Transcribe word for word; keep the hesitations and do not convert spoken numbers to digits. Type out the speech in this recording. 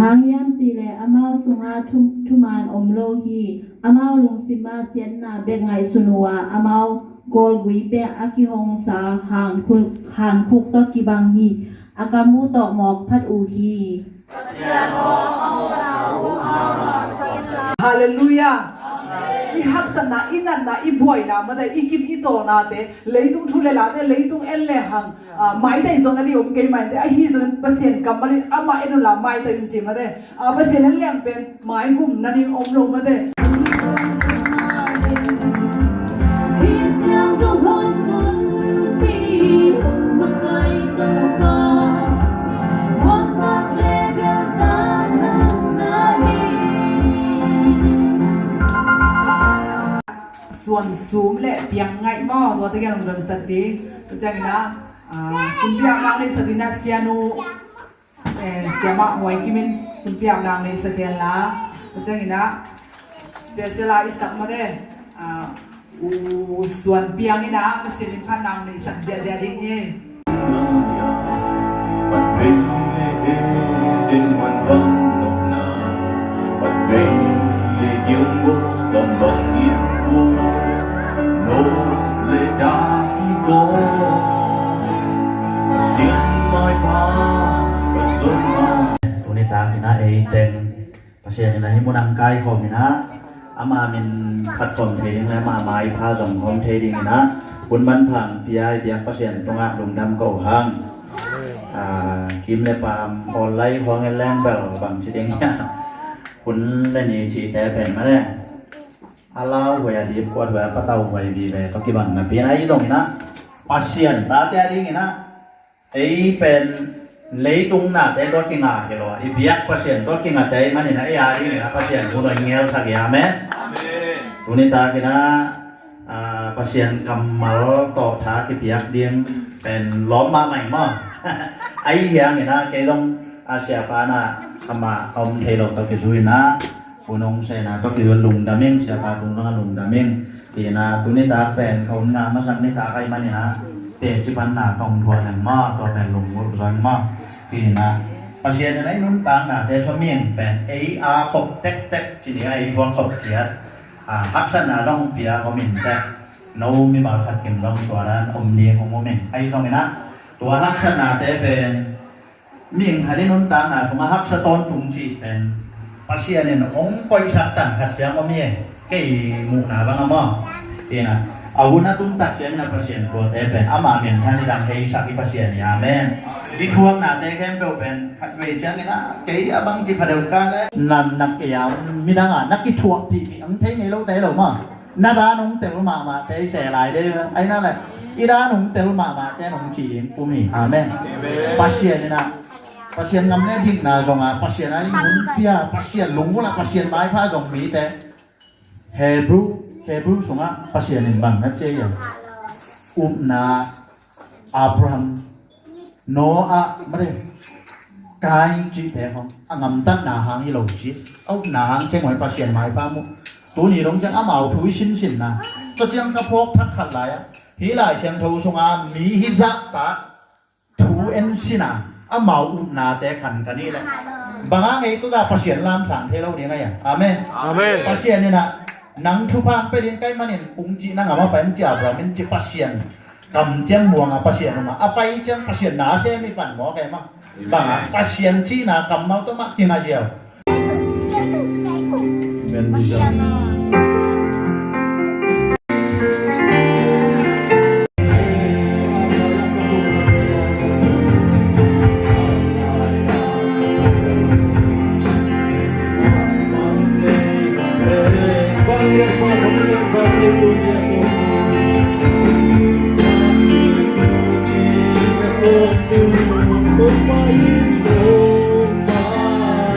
Bang hang hiam cih leh amau sungah thu, thuman om lo hi. Amau lungsim ah siatna bek ngaihsun uh a, amau kawlgui pen a kihongsa hankhuk, hankhuk tawh kibang hi. A kam uh tawh mawk phat uh hi. Halleluiah. I haksatna, i natna, i buaina mate, i kip i tawlnate, leitung thu le late, leitung en le hang, ah, maitai zong a ding om kei mah inteh, ahi zongin Pasian kammal in amah en unla maitai un ci mate. Ah, Pasian en leng pen maigum nading om lo mate. Suan sum le piang ngaih maw, tua tegel hong donsak ding. Tua ciangin ah, ah, sumpiak nang le sak ding ah sianu, eh, siamah Muai Kim in sumpiak nang le sak ding la. Tua ciangin ah, special ah i sak mate, ah, U Suan Piang in ah, Pasian in phat nang le sak ziahziah ding hi. Tuni takin ah ei teng Pasian in ah hih mun ah hong kaikhawm in ah, ama min phat khawm thei ding le ama maipha zong khawm thei dingin ah hun manpha hong pia i biak Pasian tungah lungdam ko hang. Ah, Kim le Pam online khawng en leng bel bang ci ding hiam, hun le ni cihte pen mate, a lauhuai a dipkuathuai a patauhuai vive tawh kibang napi-in ah, ahi zongin ah Pasian tate a dingin ah ei pen leitung nate tawh kinga hi lo a, i biak Pasian tawh kingate ahih manin ah ei a dingin ah Pasian hun hong ngelsak hi. Amen. Amen. Tuni takin ah, ah, Pasian kammal tawh tha kipiak ding pen lawm mahmah ing maw. Ahi hangin ah kei zong, ah, siapa in ah amah a om thei lo tawh kizui in ah, Pu Nong Sen a tawh kizui lungdam ing, siapa tung zong a lungdam ing. Tua in ah tuni tak pen ka hun ngah masak ni tak ahih manin ah teci panna tawh thuak leng maw, tua pen lungmuang zaw ing maw. Tua in ah Pasian in ah i nuntaknate tawh mihing pen ei a khop tektek ci ni a, ei thuak khop ciat, ah, haksatna zong pia om in teh, no mimal khat kim zong tua dan om ni hong om in. Ahi zongin ah tua haksatnate pen mihing khat i nuntakna sungah haksa tawntung cih pen Pasian in hong koihsak tan khat ciang om hi. Kei muhna bang a maw. Tua in ah a hun a tun tak ciangin ah Pasian tuate pen ama minthan i dang heisak i Pasian hi. Amen. I thuaknate khempeuh pen khatvei ciangin ah kei a bang ci pha deuh ka le, nan na kei a midang a na kithuahpih mi ang thei ngei lote lo maw. Na dan hong tel mahmahte i se lai de, ahi na le, i dan hong tel mahmahte hong ci ding kum hi. Amen. Amen. Pasian in ah, Pasian ngam le dikna zong a, Pasian a i hun pia, Pasian lunggulh a, Pasian maipha zong mite. Hebrew, Hebrew sungah Pasian in bang na ci hiam? Upna, Abraham, Noah, mate, Kain cihte khong a gamtatna hang hi lo ci. A upna hang kei ngoi Pasian maipha mu. Tuni dong ciang amau thu i sinsinna, tua ciang ka phawk thak khat lai ah, hih Lai Siangtho sunga mi hi zahtak thu en sina amau upnate khan ka nih leh, bang a ngei tua Pasian lamsang thei lo ding a hiam? Amen. Amen. Pasian in ah nang thupha hong pia ding ka hih manin kong cihna ngam a pai in ci, Abraham in ci. Pasian kamciam muang a Pasian om a, a pai ciang Pasian na sem i pan mawk e maw. Bang a Pasian cihna kammal tawh mah kinga ziau. Amen.